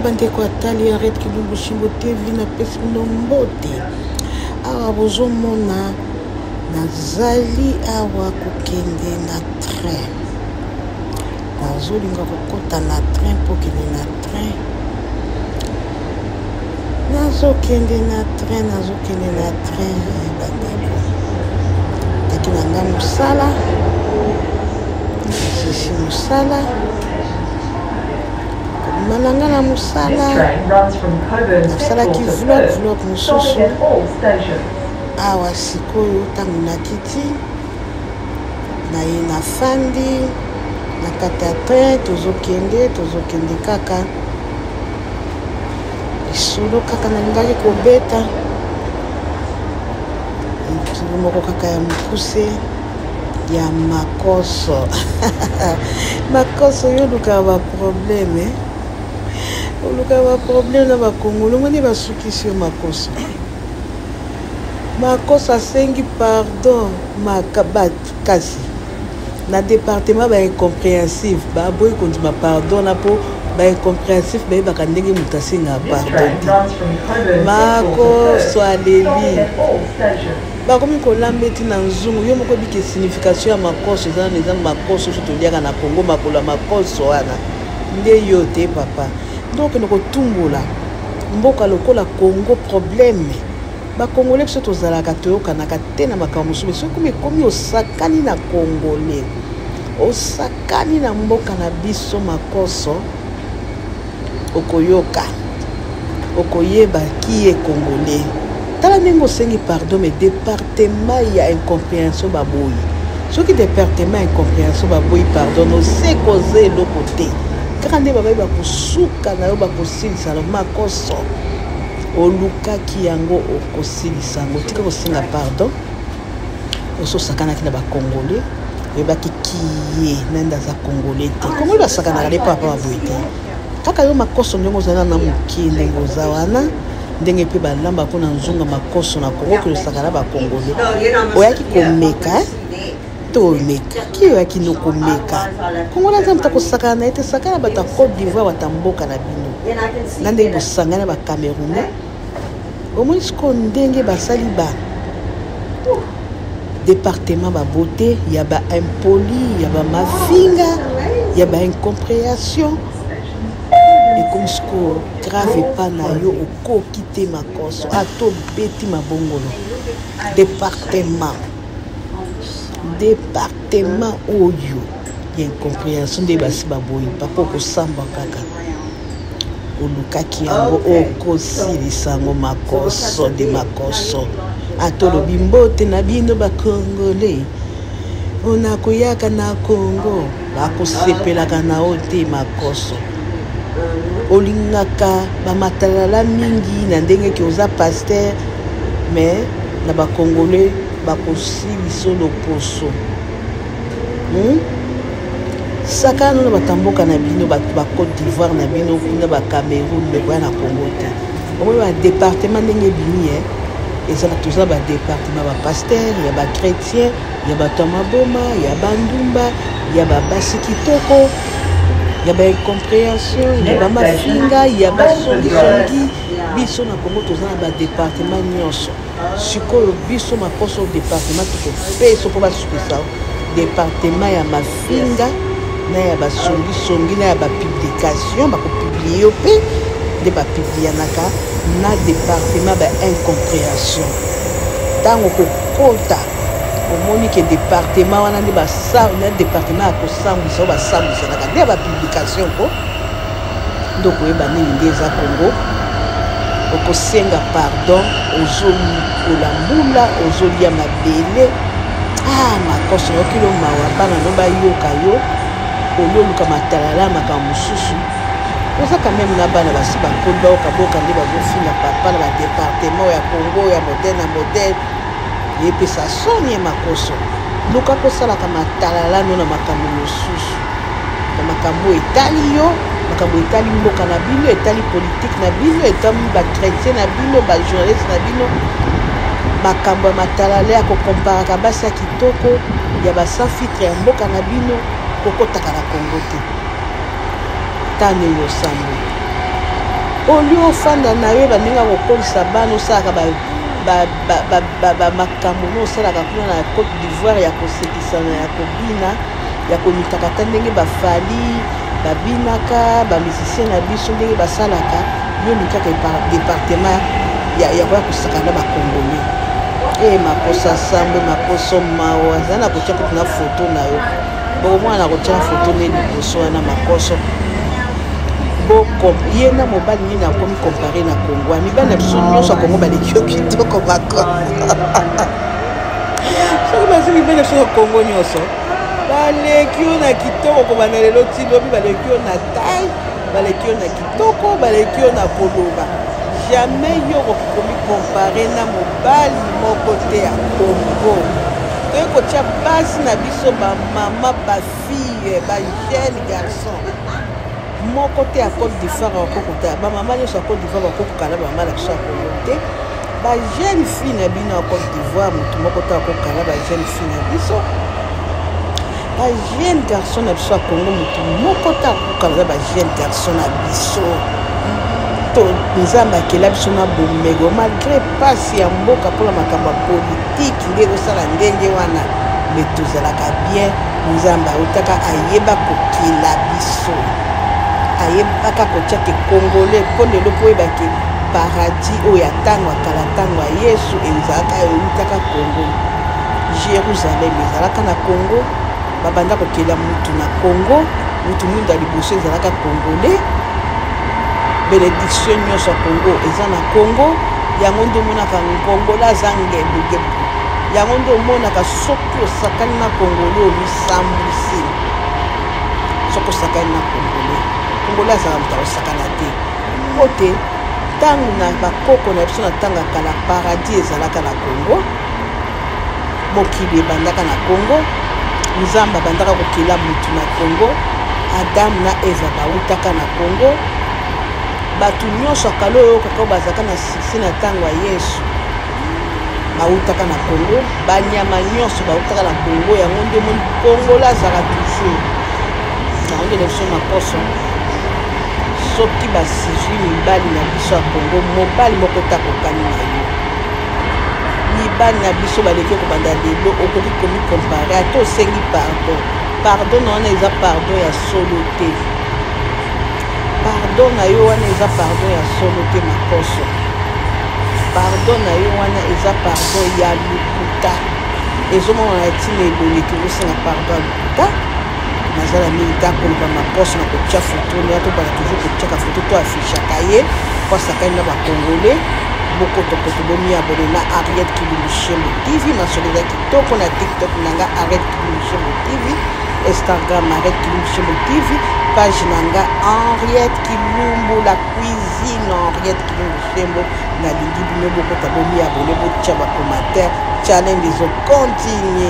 Bandeko atali ya Red Kilumbu Shimbo TV, napesi bino mbote. Awa bozomona nazali awa kokende na train, nazolinga kokota na train mpo kende na train, nazokende na train, nazokende na train. Bandeko, taki na nga mosala, sisi mosala, kobima na nga na mosala, nasalaki vlog vlog mosusu awa. Sikoyo ntango nakiti, naye nafandi na kati ya train, tozokende, tozokende kaka lisolo kaka nalingaki kobeta, lisolo moko kaka ya mokuse ya makoso. Makoso, yo olukaka baproblème, olukaka baproblème na bakongolo, omoni basukisi yo. Makoso, makoso asengi pardon kasi na département baincompréhensif baboyi kondima pardon na mpo baincompréhensif bayebaka ndenge moto asengaka pardon te. Makoso aleli, bakomi kolamba eti na nzungu. Yo moko ebike signification ya makoso eza nano, eza makoso so toliaka na Kongo, makolo ya makoso wana nde yo te papa. Nde okende kotumbola mboka lokola Congo. Problème, bakongole biso tozalaka toyokanaka te na makambo mosusu. Soki komi ekomi osakani na Congolais, osakani na mboka na biso, makoso okoyoka, okoyeba ki ye Congolais. Tala ndenge osengi pardon, mais département ya incompréhension baboyi. Soki département ya incompréhension baboyi pardon, noseko oza eloko te. Kaka nde babayi, bakosuka na yo, bakosilisa na makoso. Olukaki yango, okosilisa yango. Tika kosenga pardon. Ososakanaki na bakongole, oyebaki kiye nande aza Congolais te. Congolais basakanaka ne papa baboye te. Kaka yo makoso, ndenge ozala na mokie, ndenge oza wana, ndenge mpe balamba mpona nzunga makoso na Kongo, okende na bakongole. Oyaki komeka to omekaki, oyaki no komeka. Kongola aza moto akosakana na ye te. Sakana bato ya Côte d'Ivoire, bato ya mboka na bino, na ndenge bosangani na bacamerounais. Omoni sikoyo ndenge basali ba département babote ya baimpoli, ya bamafinga, ya baincompréhension. Ekomi sikoyo grave epa na yo, okoki te. Makoso ata obeti mabongolo, département oyo ya incompréhension nde basi baboyi. Papa, okosamba kaka, olukaki yango, okosilisa yango. Makoso de makoso, ata olobi mbote na bino bakongole, ona koyaka na Congo, bakosepelaka na yo te. Makoso, olingaka bamatalala mingi na ndenge ke oza pasteur, mais na bakongole bakosilisa loposo, Sakana na bato ya mboka na bino, bato ba Côte d'Ivoire na bino kuna, bacameroun, mekoya na Congo te. Omoni badépartement ndenge ebimi e, ezala toza badépartement bapasteur, ya bachrétien, ya bato ya maboma, ya bandumba, ya babasi kitoko, ya baincompréhension, ya bamafinga, ya basongisongi. Biso na Congo toza na badépartement nyonso. Sikoyo biso makoso, département tokopesa mpo basukisa, département ya mafinga na ya basongisongi na ya bapublication, bakopublier yo mpe nde bapublianaka na département ba incompréhension. Ntango kokota, omoni ke département wana nde na département ya kosambwisa, oyo basambwisanaka nde ya bapublication, ko nde okoyeba nini nde eza Congo. Okosenga pardon, ozokola mbula, ozolia mabele. Ah, makoso, nayoki lo mawa. Bana no bayoka yo olioluka matalala makambo mosusu. Oza quand même na bana basi bakoli, bayoka boka nde bazofinga papa na badépartement ya Congo ya modèle na modèle, eyepesa soni. Ya makoso, luka kosalaka matalala no na makambo mosusu, na makambo etali yo, makambo etali mboka na bino, etali politike na bino, etali bachrétien na bino, bajournaliste na bino. Makambo ya matalala, ya kokomparaka basi ya kitoko, ya basans filtre ya mboka na bino, kokotaka na Kongo te. Ta ndenge osambo. Olie ofanda na yo bandenge ya kokolisa bana, osalaka bamakambo no osalaka kuna na Côte d'Ivoire ya kosekisana, ya kobina, ya komitaka, ata ndenge bafali babinaka, bamusicien na biso ndenge basalaka. Yo olukaka département ya koya kosaka na bacongolais. E makoso asambwe, makoso mawa. Aza na kotia kutu na foto na yo, bokomona na kotia foto nde liboso wana. Makoso ye na mobali nini akomi comparer na Congo? Mibali na biso nyonso ya Congo baleki yo kitoko. Makoso, soki bazwi mibali na biso ya Congo nyonso, baleki yo na kitoko. Kobanda lelo ti lobi, baleki yo na taille, baleki yo na kitoko, baleki yo na koloba. Jamais yo okoki komi comparer na mobali moko te ya Congo. Toyei kotia basi na biso, bamama, bafille, bajeune garçon moko te ya Côte d'Ivoire bakokota. Bamama nyonso ya Côte d'Ivoire bakokokana bamama na biso ya Congo te. Bajeune fille na bino ya Côte d'Ivoire, motu moko te akokana bajeune fille na biso. Bajeune garçon na biso ya Congo, motu moko te akokana bajeune garçon na biso. To Nzambe akela biso na bomego, malgré mpasi ya mboka mpona makambo ya politike nde ekosala ndenge wana, mais tozalaka bien. Nzambe autaka, ayeba kokila biso, ayebaka kotiake Congolais. Mpo lelo, mpo oyebake paradis oyo ya ntango ya kala, ntango ya Yesu, ezalaka, eutaka Congo. Jérusalem ezalaka na Congo. Babanda kokela mutu na Congo. Mutu mwindu ya liboso ezalaka Congolais. Bénédiction nyonso ya Congo eza na Congo. Yango nde omonaka Congolais aza ngebugebu. Yango nde omonaka soki osakani na Congolais, omisambusi. Soki osakani na Congolais, Congolais azala moto akosakana te. Mpo te ntango na bakoko na biso na ntango ya kala, paradis ezalaka na Congo. Mokili ebandaka na Congo. Nzambe abandaka kokela mutu na Congo. Adam na Eva bautaka na Congo. Bato nyonso ya kala oyo kaka bazalaka na succès na ntango ya Yesu bautaka na Congo. Banyama nyonso bautaka na Congo. Yango nde omoni Congolais azalaka toujours. Yango nde na biso makoso, soki basizwi mibali na biso ya Congo, mobali moko te akokani na yo. Mibali na biso baleki. Kobanda lelo, okoki komi comparer, ata osengi pardon, pardon na wana eza pardon ya solo te. Pardon na yo wana eza pardon ya solo te. Makoso, pardon na yo wana eza pardon ya lokuta. Ezomona na ntina elongi tozosenga pardon ya lokuta. Nazala mingi ta koloba. Makoso na kotia foto na tobanda toujours kotiaka foto, to affichaka ye po asakani na bacongolais. Bokotokoto, bomi abonner na Ariette Kilumbu TV. Masolo eza kitoko na TikTok na nga, Ariette Kilumbu TV, Instagram, Ariette Kilumbu TV, page na nga, Henriette Kilumbu, la cuisine Henriette Kilumbu Shembo. Nalingi bino bokota, bomi abonner, botia bacommentaire. Challenge ezocontinue.